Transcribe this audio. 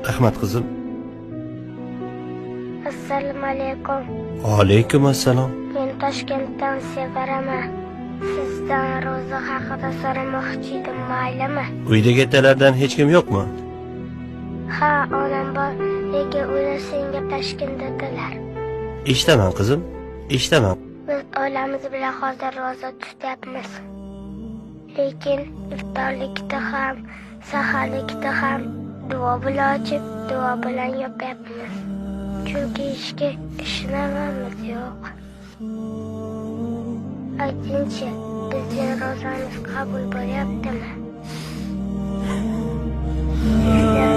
Rahmat qizim. Assalomu alaykum. Alaykum assalom. Men Toshkentdan Sevaraman. Sizdan ro'za haqida so'ramoqchi edim, maylimi? Uydagi kattalardan hech kim yo'qmi? Ha, onam bor, lekin ular senga Toshkentdadilar. Eshitaman qizim, eshitaman. Biz oilamiz bilan hozir ro'za tutyapmiz. Lekin iftorlikda ham, saharlikda ham duo bilan ochib, duo bilan yopyapmiz. Chunki ishga ishlamamiz yo'q. Aytingchi, bizning ro'zamiz qabul bo'lyaptimi? Sizdan